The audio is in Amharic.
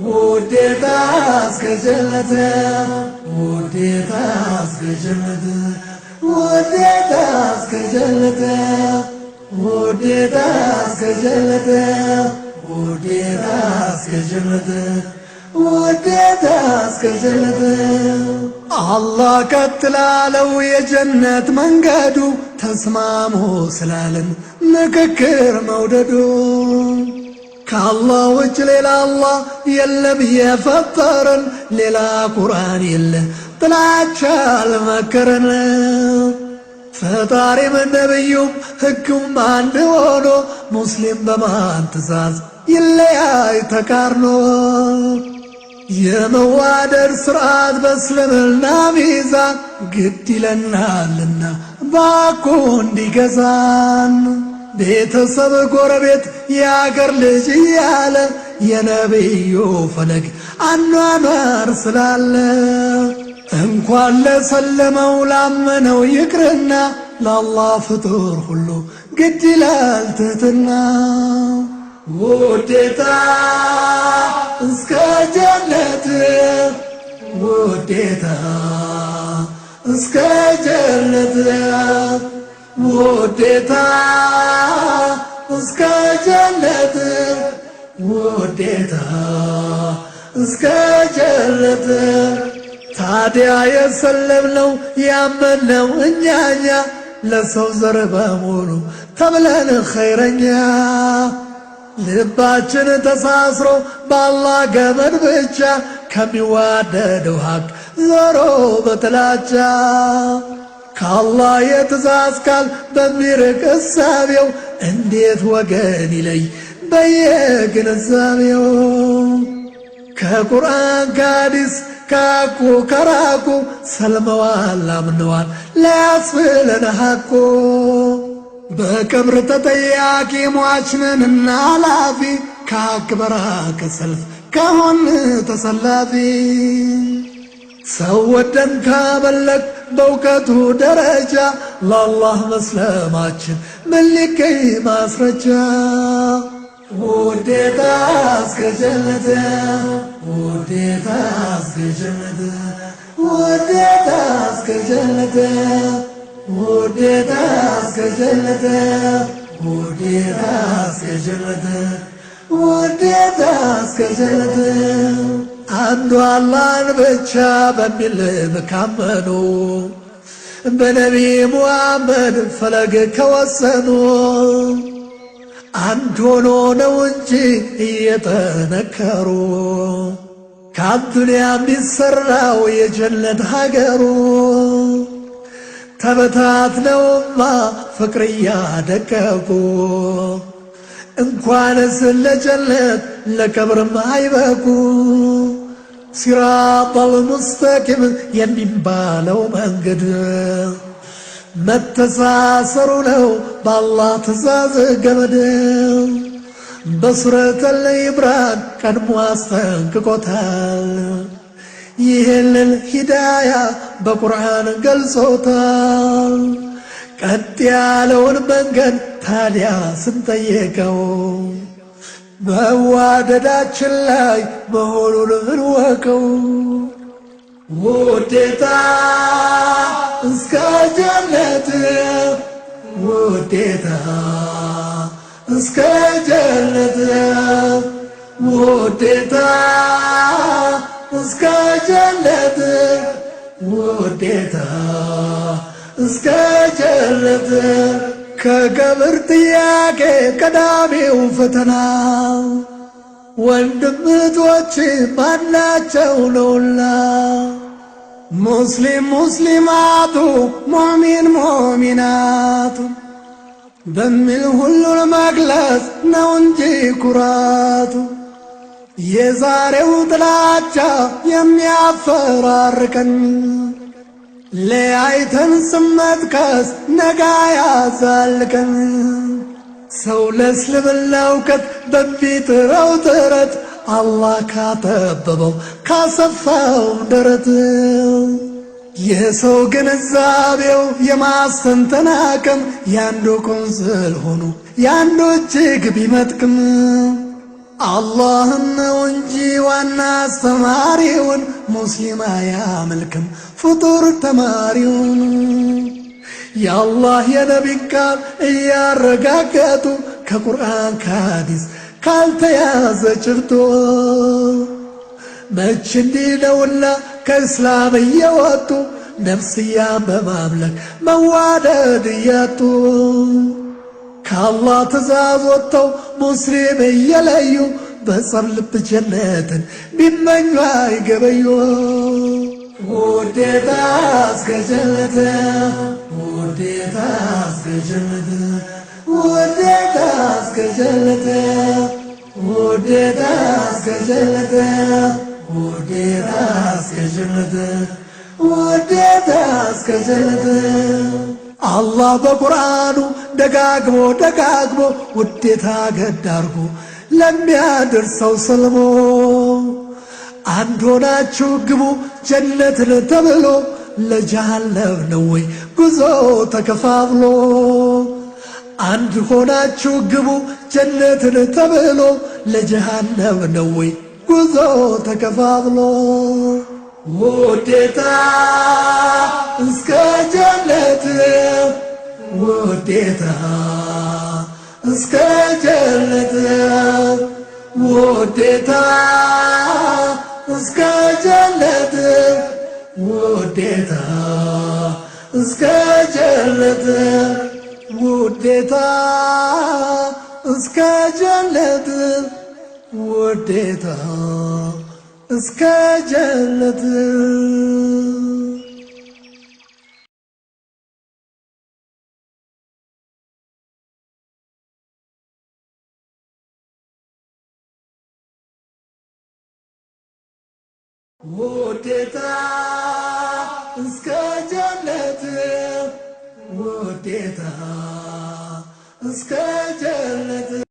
ውዴታ እስከ ጀነት፣ ውዴታ እስከ ጀነት፣ ውዴታ እስከ ጀነት፣ ውዴታ እስከ ጀነት፣ ውዴታ እስከ ጀነት፣ ውዴታ እስከ ጀነት። አላህ ቀጥላለው የጀነት መንገዱ ተስማሙ ስላለን ምክክር መውደዱ። ከአላህ ውጭ ሌላ አላህ የለም የፈጠረን፣ ሌላ ቁርአን የለ ጥላቻ አልመከረን። ፈጣሪም ነብዩም ሕጉም አንድ ሆኖ ሙስሊም በማን ትእዛዝ ይለያይ ተቃርኖ? የመዋደድ ስርዓት በእስልምና ሚዛን ግድ ይለናልና ባኩ እንዲገዛን። ቤተሰብ፣ ጎረቤት፣ የአገር ልጅ እያለ የነቢዩ ፈለግ አኗኗር ስላለ፣ እንኳን ለሰለመው ላመነው ይቅርና ለአላህ ፍጡር ሁሉ ግድ ይላል ትህትና። ውዴታ እስከ ጀነት፣ ውዴታ እስከ ጀነት፣ ውዴታ እስከ ጀነት፣ ውዴታ እስከ ጀነት። ታዲያ የሰለምነው ያመነው እኛኛ ለሰው ዘር በሙሉ ተብለን ኸይረኛ፣ ልባችን ተሳስሮ በአላህ ገመድ ብቻ ከሚዋደደው ሐቅ ዞሮ በጥላቻ፣ ከአላህ የትእዛዝ ቃል በሚርቅ እሳቤው እንዴት ወገን ይለይ በየግንዛቤው? ከቁርአን ከሐዲስ ካቁ ከራቁ ሰልመዋል አምነዋል ሊያስብለን ሐቁ። በቀብር ተጠያቂ ሟችነንና ላፊ ከሐቅ በራቀ ሰልፍ ከሆን ተሰላፊ። ሰው ወደን ካበለቅ በእውቀቱ ደረጃ ለአላህ መስለማችን ምን ሊገኝ ማስረጃ? ውዴታ እስከ ጀነት፣ ውዴታ እስከ ጀነት፣ ውዴታ እስከ ጀነት፣ ውዴታ እስከ ጀነት፣ ውዴታ እስከ ጀነት፣ ውዴታ እስከ ጀነት። አንዱ አላህን ብቻ በሚል ካመኑ በነቢ ሙሐመድ ፈለግ ከወሰኑ፣ አንድ ሆኖ ነው እንጂ እየጠነከሩ ከአዱንያ የሚሰራው የጀነት ሀገሩ። ተበታትነውማ ፍቅር እያደቀቁ እንኳንስ ለጀነት ለቀብርም አይበቁ። ሲራጠል ሙስተቂም የሚባለው መንገድ መተሳሰሩ ነው በአላህ ትእዛዝ ገመድ። በሱረተል ኢምራን ቀድሞ አስጠንቅቆታል። ይህንን ሂዳያ በቁርአን ገልጾታል። ቀጥ ያለውን መንገድ ታዲያ ስንጠይቀው መዋደዳችን ላይ መሆኑን እንወቀው። ውዴታ እስከ ጀነት፣ ውዴታ እስከ ጀነት፣ ውዴታ እስከ ጀነት፣ ውዴታ እስከ ጀነት። ከቀብር ጥያቄ ቀዳሚው ፈተና ወንድምቶች ማናቸው ነውና፣ ሙስሊም ሙስሊማቱ ሙእሚን ሙእሚናቱ በሚል ሁሉን መግለጽ ነው እንጂ ኩራቱ። የዛሬው ጥላቻ የሚያፈራርቀን ለያይተን ስም መጥቀስ ነጋ ያዛልቀን። ሰው ለእስልምና እውቀት በሚጥረው ጥረት አላህ ካጠበበው ካሰፋው ደረት። የሰው ግንዛቤው የማስተንተን አቅም ያንዱ ቁንጽል ሆኖ ያንዱ እጅግ ቢመጥቅም፣ አላህን ነው እንጂ ዋና አስተማሪውን ሙስሊም አያመልክም ፍጡር ተማሪውን። የአላህ የነቢን ቃል እያረጋገጡ ከቁርአን ከሐዲስ ካልተያዘ ጭብጦ፣ መች እንዲህ ነውና ከእስላም እየወጡ ነፍስያን በማምለክ መዋደድ እያጡ፣ ከአላህ ትእዛዝ ወጥተው ሙስሊም እየለዩ በጸብ ልብ ጀነትን ቢመኙ አይገበዩ። ውዴታ እስከ ጀነት፣ ውዴታ እስከ ጀነት፣ ውዴታ እስከ ጀነት፣ ውዴታ እስከ ጀነት፣ ውዴታ እስከ ጀነት፣ ውዴታ እስከ ጀነት። አላህ በቁርአኑ ደጋግሞ ደጋግሞ ውዴታ ገድ አርጎ ለሚያደርሰው ሰልሞ፣ አንድ ሆናችሁ ግቡ ጀነትን ተብሎ ለጀሃነም ነው ወይ ጉዞ ተከፋፍሎ? አንድ ሆናችሁ ግቡ ጀነትን ተብሎ ለጀሃነም ነው ወይ ጉዞ ተከፋፍሎ? ውዴታ እስከ ጀነት፣ ውዴታ እስከ ጀነት፣ ውዴታ እስከ ጀነት፣ ውዴታ እስከ ጀነት፣ ውዴታ እስከ ጀነት፣ ውዴታ እስከ ጀነት። ውዴታ እስከ ጀነት፣ ውዴታ እስከ ጀነት።